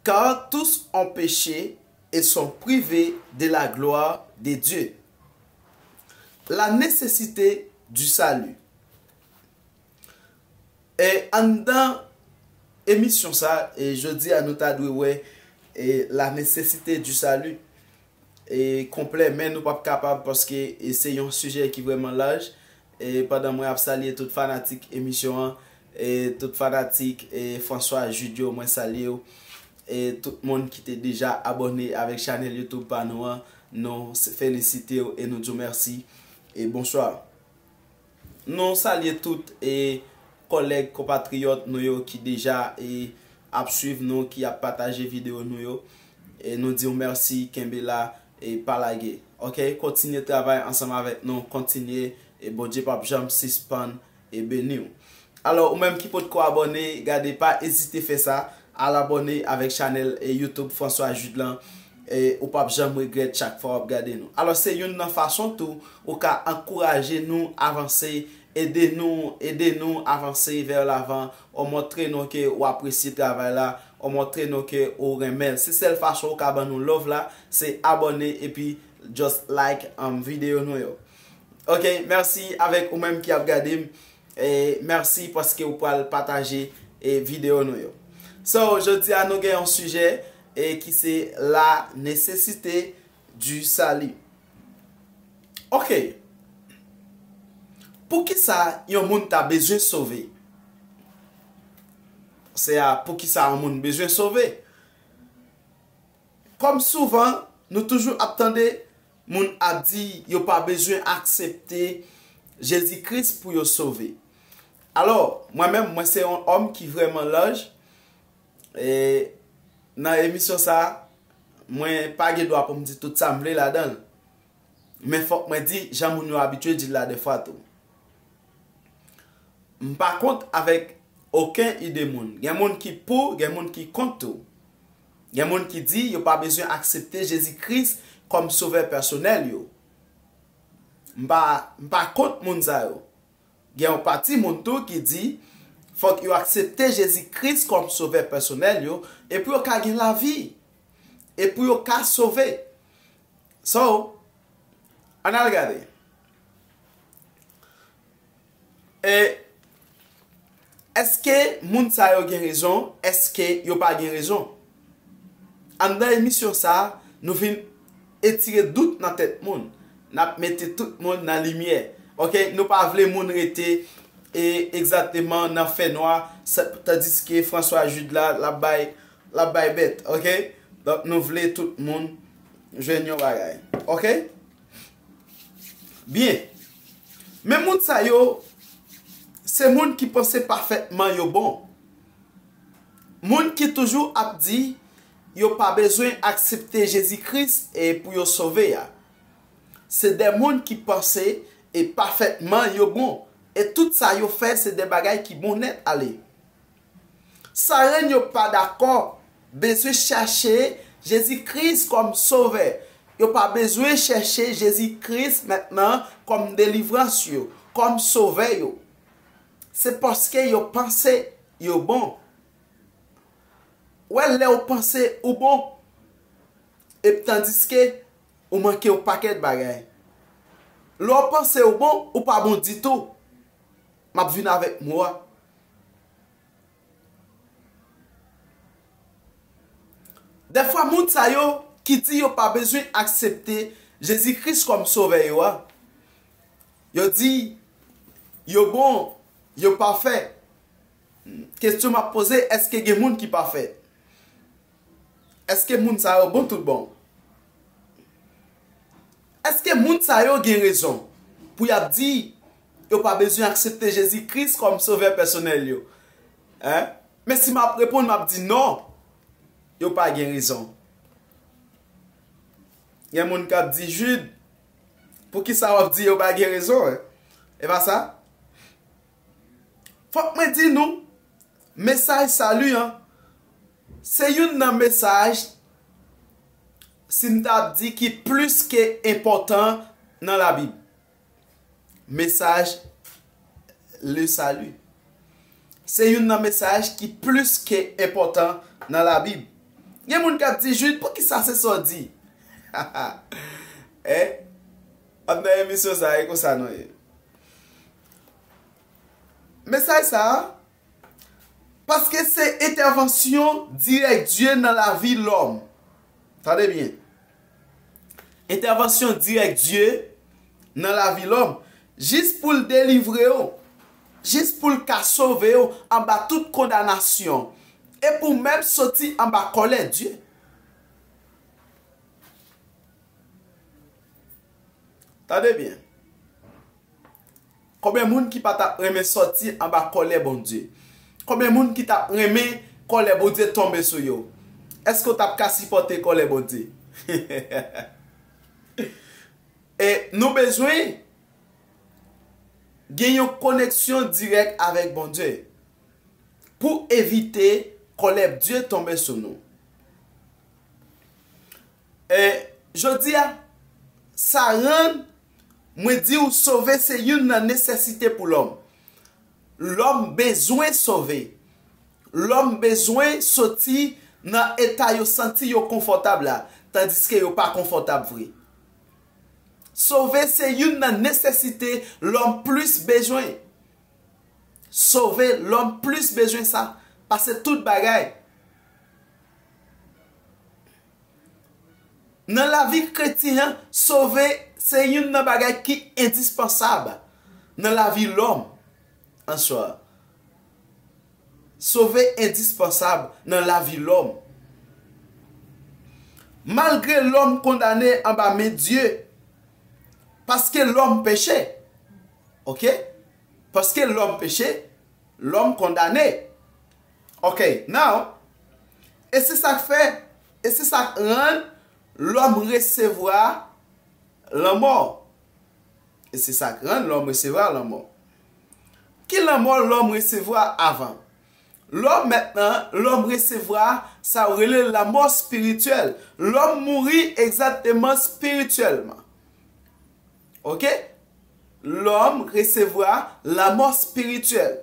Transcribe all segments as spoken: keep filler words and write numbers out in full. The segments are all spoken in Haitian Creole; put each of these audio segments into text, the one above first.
Car tous ont péché et sont privés de la gloire de Dieu. La nécessité du salut. E anndan emisyon sa, e jodi a nou ta dwe wè e la nécessité du salut e konplè, men nou p ap kapab paske e se yon sijè ki vrèman laj. E pandan mwen ap salye tout fanatik emisyon an, e tout fanatik e François Jude yo, mwen salye w. E tout moun ki te deja abòne avèk chanèl YouTube pa nou an, nou s- felisite w e nou di w mèsi. E bonswa. Nou salye tout e kòlèg, konpatriyòt nou yo ki deja e ap swiv nou, ki ap pataje videyo nou yo. E nou di w mèsi, kenbe la e pa lage. Oke, kontinye travay ansanm avèk nou, kontinye e Bondye p ap janm sispann e beni w. Alò, ou menm ki potko abòne, gade, pa ezite fè sa, al abòne avèk chanèl e YouTube François Jude lan. E ou p ap janm regrèt chak fwa w ap gade nou. Alò, se youn nan fason tou ou ka ankouraje nou avanse, ede nou, ede nou avanse vè lavan, ou montre nou ke ou apresye travay la, ou montre nou ke ou renmen l. Se sèl fason ou ka ban nou love la, se abòne epi just like um, videyo nou yo. Oke, mèsi avèk ou menm ki ap gade m. E mèsi paske ou pral pataje e videyo nou yo. So, jodi a nou gen yon sijè e ki se la nécessité du salut. Oke. Poukisa yon moun ta bezwen sove? Se a, poukisa yon moun bezwen sove? Kòm souvan, nou toujou ap tande moun ap di yo pa bezwen aksepte Jezi Kris pou yo sove. Alò, mwen menm, mwen se yon òm ki vrèman laj. E nan emisyon sa, mwen pa gen dwa pou m di tout sa m vle ladan l. Men fòk mwen di jan moun yo abitye di l la dèfwa tou. M pa kont avèk okenn ide moun. Gen moun ki pou, gen moun ki kont tou. Gen moun ki di yo pa bezwen aksepte Jezi Kris kòm sovè pèsonèl yo. M pa, m pa kont moun sa yo. Gen yon pati moun tou ki di fòk yo aksepte Jezi Kris kòm sovè pèsonèl yo, e pou yo ka gen lavi, e pou yo ka sove. So, ann al gade. E èske moun sa yo gen rezon? Èske yo pa gen rezon? Anndan emisyon sa, nou vin etire dout nan tèt moun. N ap mete tout moun nan limyè. Oke, nou pa vle moun rete e egzakteman nan fènwa, sa- tandiske François Jude la, l ap bay, l ap bay bèt, oke? Donk, nou vle tout moun jwenn yon bagay, oke? Byen. Men moun sa yo, se moun ki panse pafètman yo bon. Moun ki toujou ap di yo pa bezwen aksepte Jezi Kris e pou yo sove a. Se de moun ki panse e pafètman yo bon. E tout sa yo fè se de bagay ki bon nèt ale. Sa rann yo pa dakò, bezwen chache Jezi Kris kòm sovè. Yo pa bezwen chèche Jezi Kris mentnan kòm delivrans yo, kòm sovè yo. Se paske yo panse yo bon. Wè lè w panse ou bon, e tandiske ou manke yon pakèt bagay. Lè w panse w bon, ou pa bon ditou. M ap vin avèk mo a. Dèfwa moun sa yo ki di yo pa bezwen aksepte Jezi Kris kòm sovè yo a, yo di yo bon, yo pafè. Kesyon m ap poze, èske gen moun ki pafè? Èske moun sa yo bon tout bon? Èske moun sa yo gen rezon pou y ap di yo pa bezwen aksepte Jezi Kris kòm sovè pèsonèl yo? Hein? Men si m ap reponn, m ap di non, yo pa gen rezon. Gen moun k ap di, Jude, poukisa w ap di yo pa gen rezon? E pa sa? Fòk mwen di nou, mesaj sali an, se youn nan mesaj, si m ta ap di, ki plis ke enpòtan nan Labib. Mesaj le salut. Se youn nan mesaj ki plis ke enpòtan nan Labib. Gen moun k ap di, "Jude, poukisa se sa w di?" Eh? Anndan emisyon sa, e konsa nou ye. Mesaj sa a, paske se entèvansyon dirèk Dye nan lavi lòm. Tande byen. Entèvansyon dirèk Dye nan lavi lòm, jis pou l delivre w, jis pou l ka sove w anba tout kondanasyon, e pou w menm soti anba kòlè Dye. Tande byen. Konbyen moun ki pa t ap renmen sòti anba kòlè Bondye? Konbyen moun ki t ap renmen kòlè Bondye tonbe sou yo? Èske w t ap ka sipòte kòlè Bondye? E nou bezwen gen yon koneksyon dirèk avèk Bondye pou evite kòlè Dye tonbe sou nou. E jodi a, sa rann mwen di w, sove se youn nan nesesite pou lòm. Lòm bezwen sove. Lòm bezwen soti nan eta yo santi yo konfòtab la, tandiske yo pa konfòtab vre. Sove se youn nan nesesite lòm plis bezwen. Sove, lòm plis bezwen sa pase tout bagay. Nan lavi kretyen an, sove se youn nan bagay ki endispansab nan lavi lòm. Answa, sove endispansab nan lavi lòm. Malgre lòm kondane anba men Dye, paske lòm peche, oke? Paske lòm peche, lòm kondane. Ok, now, e se sa k fè, e se sa k rann lòm resevwa lanmò. E se sa k rann lòm resevwa lanmò. Ki lanmò lòm resevwa avan? Lòm mentnan, lòm resevwa sa yo rele lanmò espirityèl. Lòm mouri egzakteman espirityèlman. Ok? Lòm resevwa lanmò espirityèl.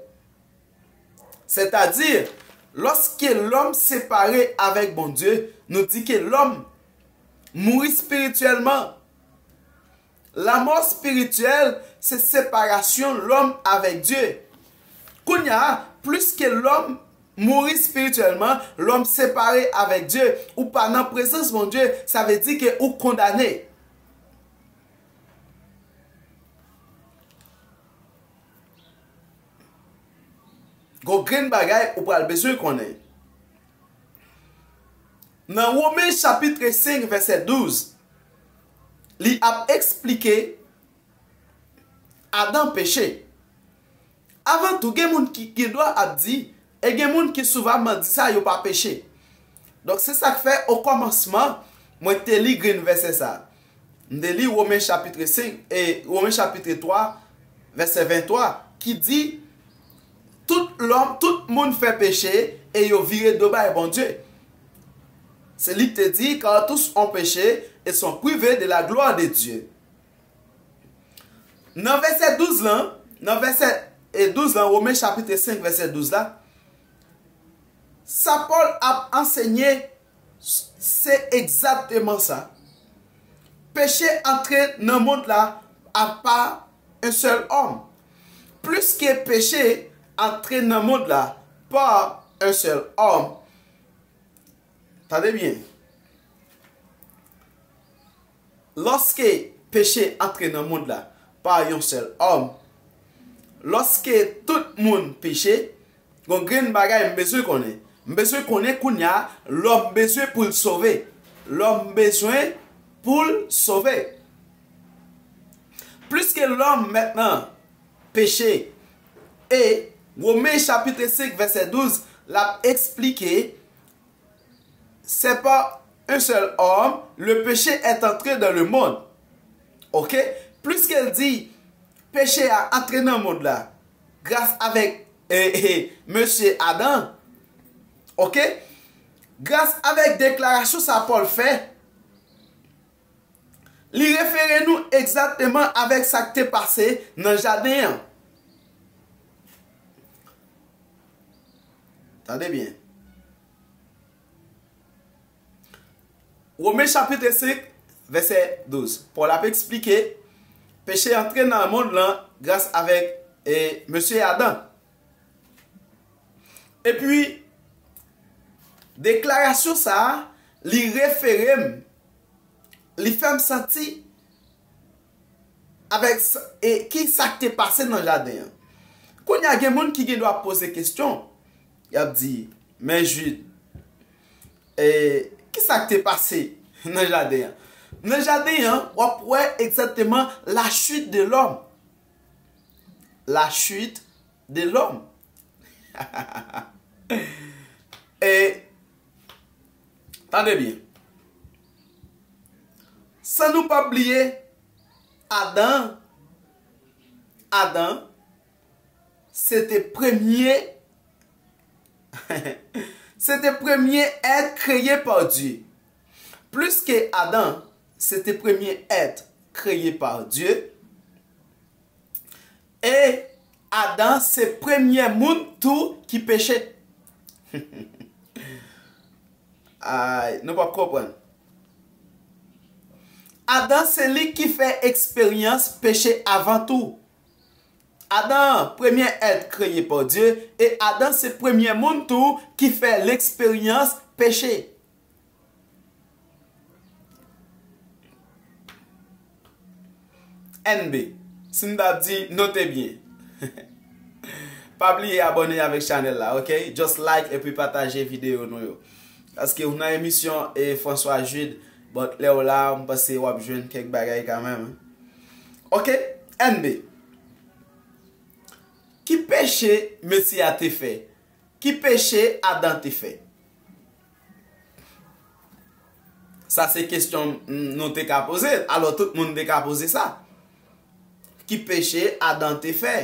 Sètadi, lòske lòm separe avèk Bondye, nou di ke lòm mouri espirityèlman. Lanmò espirityèl se separasyon lòm avèk Dye. Kounye a, pliske lòm mouri espirityèlman, lòm separe avèk Dye, ou pa nan prezans Bondye, sa vle di ke ou kondane. Gon grenn bagay ou pral bezwen konnen. Nan Women chapit senk vèsè douz, li ap eksplike Adan peche. Avan tou, gen moun ki gen dwa ap di, e gen moun ki souvamman di sa, yo pa peche. Donk, se sa k fè, okòmansman, mwen te li grenn vèsè sa. M te li Women chapit senk, e Women chapit twa, vèsè venntwa, ki di, tout lòm, tout moun fè peche e yo vire do bay Bondye. Se li k te di, car tous ont péché et sont privés de la gloire de Dieu. Nan vèsè douz lan, nan vèsè, e, douz lan, Women chapit senk, vèsè douz la, sa Pòl ap ansenye, se egzakteman sa. Peche antre nan mond la apa un seul homme. Pliske peche antre nan mond la pa un seul homme, tande byen. Lòske peche antre nan mond la pa yon sèl òm, lòske tout moun peche, gon grenn bagay m bezwen konnen. M bezwen konnen kounye a, lòm bezwen pou l sove. Lòm bezwen pou l sove. Pliske lòm mentnan peche, e Women chapit senk vèsè douz, l ap eksplike, c'est par un seul homme, le péché est entré dans le monde. Ok? Pliske l di, peche a antre nan mond la, gras avèk, e, e, mesye Adan. Ok? Gras avèk deklarasyon sa Pòl fè, li refere nou egzakteman avèk sa k te pase nan jaden an. Tande byen. Women chapit senk, vèsè douz. Pòl ap eksplike, peche antre nan mond lan gras avèk, e, mesye Adan. Epi, deklarasyon sa a, li refere m, li fè m santi avèk sa, e, ki sa k te pase nan jaden an. Kounye a, gen moun ki gen dwa poze kesyon, y ap di, men Jid, e, ki sa k te pase nan jaden an? Nan jaden an, w ap wè egzakteman la chute de l'homme. La chute de l'homme. E, tande byen. San nou pa bliye, Adan, Adan, se te premye, se te premye èt kreye pa Dye. Plis ke Adan, se te premye èt kreye pa Dye, e Adan se premye moun tou ki peche. Ay, nou p ap konprann. Adan se li ki fè eksperyans peche avan tou. Adan, premye èt kreye pa Dye, e Adan se premye moun tou ki fè leksperyans peche. N B, si m ta di, note byen. Pa bliye abòne avèk chanèl la, ok? Just like epi pataje videyo nou yo. Paske ou nan emisyon e François Jude, but lè w la, m panse w ap jwenn kèk bagay kanmenm. Ok, N B. Ki peche mesye a te fè? Ki peche Adan te fè? Sa se kesyon, mm, nou te ka poze. Alò, tout moun te ka poze sa. Ki peche Adan te fè?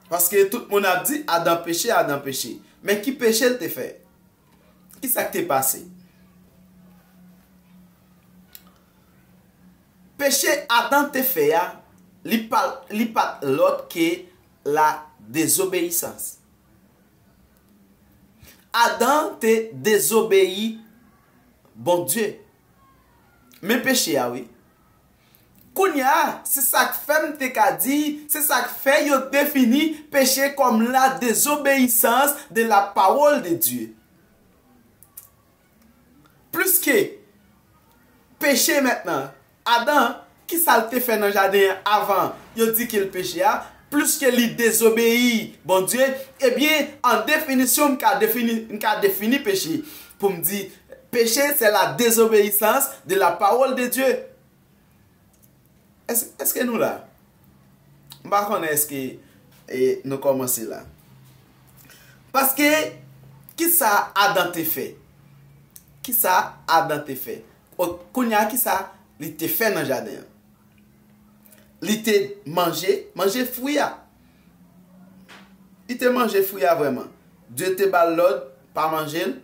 Paske tout moun ap di, Adan peche, Adan peche. Men ki peche l te fè? Ki sa k te pase? Peche Adan te fè a, li pa, li pa t lòt ke la dezobeyisans. Adan te dezobeyi Bondye. Men peche a, wi. Kounye a, se sa k fè m te ka di, se sa k fè yo defini peche kòm la désobéissance de la parole de Dieu. Plis ke peche mentnan, Adan, ki sa l te fè nan jaden an avan yo di ke l peche a? Plis ke li dezobeyi Bondye, ebyen, an definisyon, m ka defini, m ka defini peche pou m di, peche, c'est la désobéissance de la parole de Dieu. Èske, èske nou la? M pa konnen èske, e, nou kòmanse la. Paske, ki sa Adan te fè? Ki sa Adan te fè? O, kounye a, ki sa li te fè nan jaden an? Li te manje, manje fwi a. Li te manje fwi a vrèman. Dye te ba l lòd pa manje l.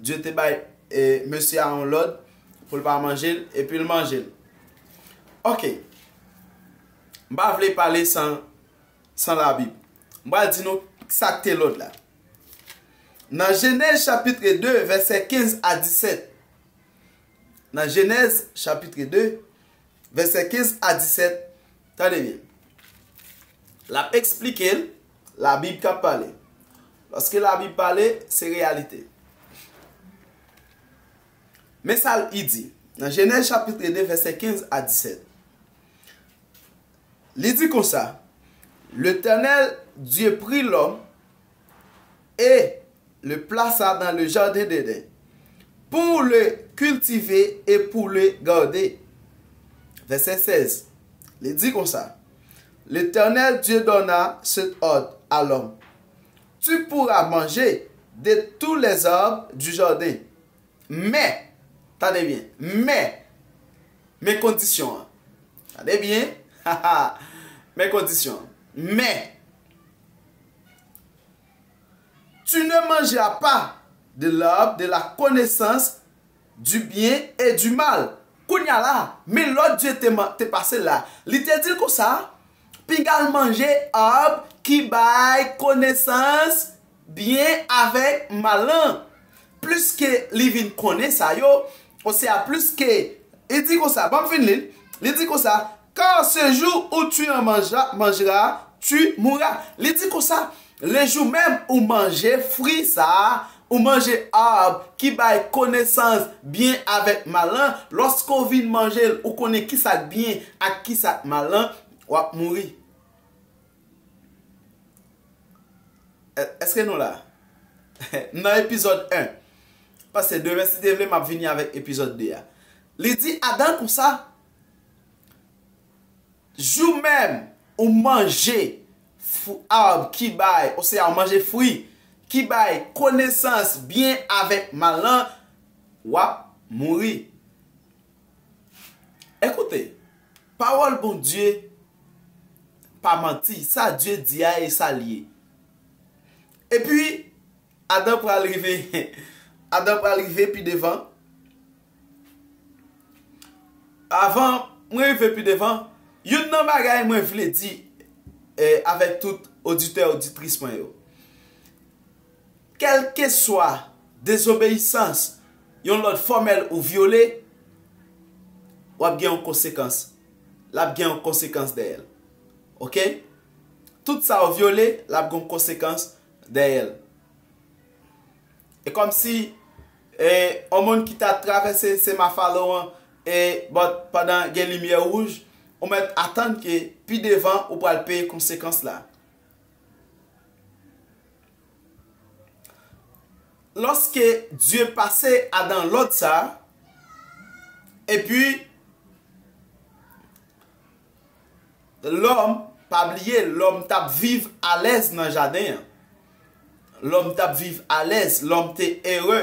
Dye te bay, e, mesye a yon lòd pou l pa manje l, epi l manje l. Ok. M pa vle pale san, san Labib. M pral di nou sa k te lòd la. Nan Jenèz chapit de, vèsè kenz a disèt. Nan Jenèz chapit de, vèsè kenz a disèt, tande byen. L ap eksplike l, Labib k ap pale. Lòske Labib pale, se reyalite. Men sa li di, nan Jenèz chapit de, vèsè kenz a disèt. Li di konsa, L'Éternel Dieu prit l'homme et le plaça dans le jardin d'Éden pour le cultiver et pour le garder. Verset seize, li di konsa, L'Éternel Dieu donna cet ordre à l'homme, tu pourras manger de tous les arbres du jardin, men, tande byen, men, men kondisyon an. Tande byen, men kondisyon an. Men, tu ne mangeras pas de l'arbre de la connaissance du bien et du mal. Kounye a la, men lòd Dye te, te pase la. Li te di l konsa, pinga l manje ab ki bay konesans byen avèk mal lan. Plis ke li vin konnen sa yo, osea plis ke, li di konsa, ban m fin li, li di konsa, car ce jour où tu en mangeras, mangeras, tu mourras. Li di konsa, le jou menm ou manje fwi sa a, ou manje arb ki bay konesans byen avèk mal lan, lòske w vin manje l, ou konnen ki sa k byen ak ki sa k mal lan, w ap mouri. È-, èske nou la? Nan epizòd en. Paske demen, si Dye vle, m ap vini avèk epizòd de a. Li di Adan konsa, jou menm ou manje fou-, arb ki bay, osea ou manje fwi ki bay konesans byen avèk mal lan, w ap mouri. Ekoute, pawòl Bondye pa manti, sa Dye di a e sa l ye. Epi, Adan pral rive, Adan pral rive pi devan. Avan mwen rive pi devan, youn nan bagay mwen vle di, eh, avèk tout oditè, oditris mwen yo. Kèlkeswa dezobeyisans yon lòd fòmèl ou vyole, w ap gen yon konsekans. L ap gen yon konsekans dèyè l. Oke? Tout sa w vyole, l ap gen yon konsekans dèyè l. E kòmsi, e, yon moun ki ta travèse semafo an, e, but pandan gen limyè wouj, ou mèt atann ke pi devan ou pral peye konsekans la. Lòske Dye pase Adan lòd sa, epi lòm, pa bliye, lòm t ap viv alèz nan jaden an. Lòm t ap viv alèz, lòm te ere.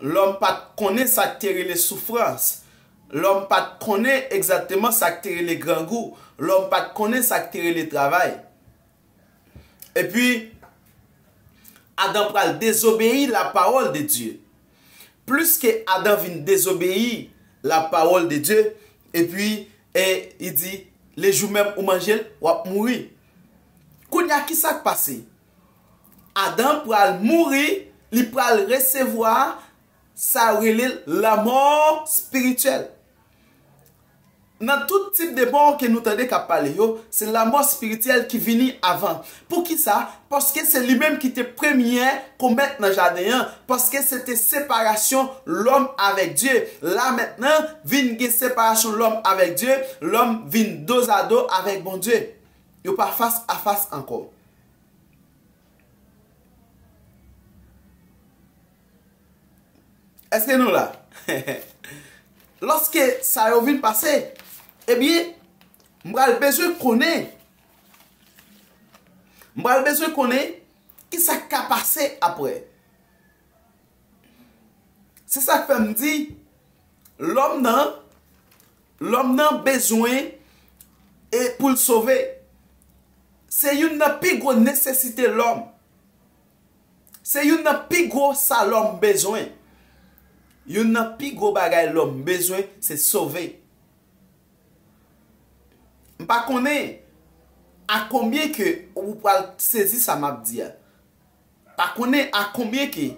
Lòm pa t konnen sa k te rele soufrans. Lòm pa t konnen egzakteman sa k te rele grangou. Lòm pa t konnen sa k te rele travay. Epi, Adan pral dezobeyi lapawòl de Dye. Plis ke Adan vin dezobeyi lapawòl de Dye, epi, e, li di, le jou menm ou manje l, w ap mouri. Kounye a, ki sa k pase? Adan pral mouri, li pral resevwa sa yo rele lanmò espirityèl. Nan tout tip de mò ke nou tande k ap pale yo, se lanmò espirityèl ki vini avan. Poukisa? Paske se li menm ki te premye komèt nan jaden an, paske se te separasyon lòm avèk Dye. La mentnan, vin gen separasyon lòm avèk Dye, lòm vin dozado avèk Bondye. Yo pa fas a fas ankò. Èske nou la? Lòske sa yo vin pase, ebyen, m pral bezwen konnen, m pral bezwen konnen ki sa k ka pase apre. Se sa k fè m di, lòm nan, lòm nan bezwen e pou l sove. Se youn nan pi gwo nesesite lòm. Se youn nan pi gwo sa lòm bezwen. Youn nan pi gwo bagay lòm bezwen, se sove. M pa konnen a konbyen ke ou pral sezi sa m ap di a. Pa konnen a konbyen ke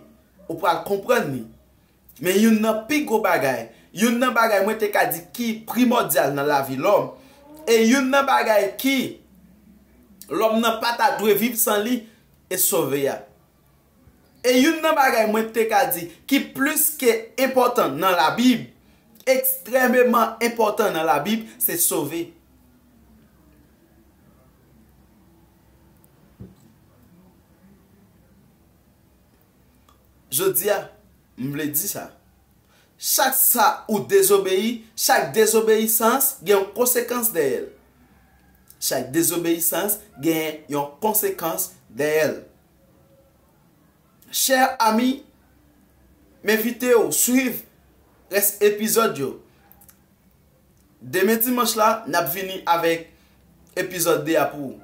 ou pral konprann li. Men youn nan pi gwo bagay, youn nan bagay mwen te ka di ki primòdyal nan lavi lòm, e youn nan bagay ki lòm nan pa ta dwe viv san li, e sove a. E youn nan bagay mwen te ka di ki plis ke enpòtan nan Labib, ekstrèmeman enpòtan nan Labib, se sove. Jodi a, m vle di sa. Chak sa ou dezobeyi, chak dezobeyisans gen yon konsekans dèyè l. Chak dezobeyisans gen yon konsekans dèyè l. Chè ami, m envite w swiv rès epizòd yo. Demen dimanch la, n ap vini avèk epizòd de a pou ou.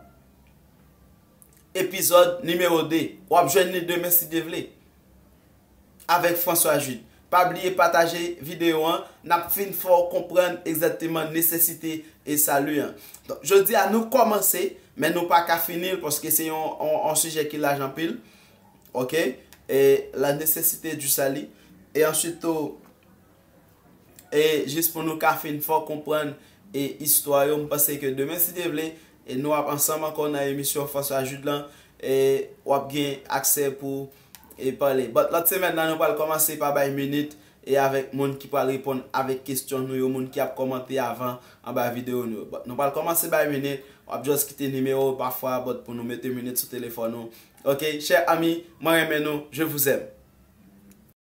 Epizòd nimewo de. W ap jwenn li demen si Dye vle. Avèk François Jude. Pa bliye pataje videyo an. N ap fin fè w konprann egzakteman nesesite e sali an. Donk, jodi a, nou kòmanse, men nou pa ka fini l paske se yon, yon, yon sijè ki laj anpil. Oke? e la nécessité du salut. E answit tou, e jis pou nou ka fin fè w konprann e istwa yo, m panse ke demen, si Dye vle, e nou ap ansanm ankò nan emisyon François Jude lan, e w ap gen aksè pou e pale. But lòt semèn nan, nou pral kòmanse pa bay minit e avèk moun ki pral reponn avèk kesyon nou yo, moun ki ap kòmante avan anba videyo nou yo. But nou pral kòmanse bay minit, w ap just kite nimewo pafwa, but pou nou mete minit sou telefòn nou. Ok, chè ami, mwen renmen nou, je vous aime.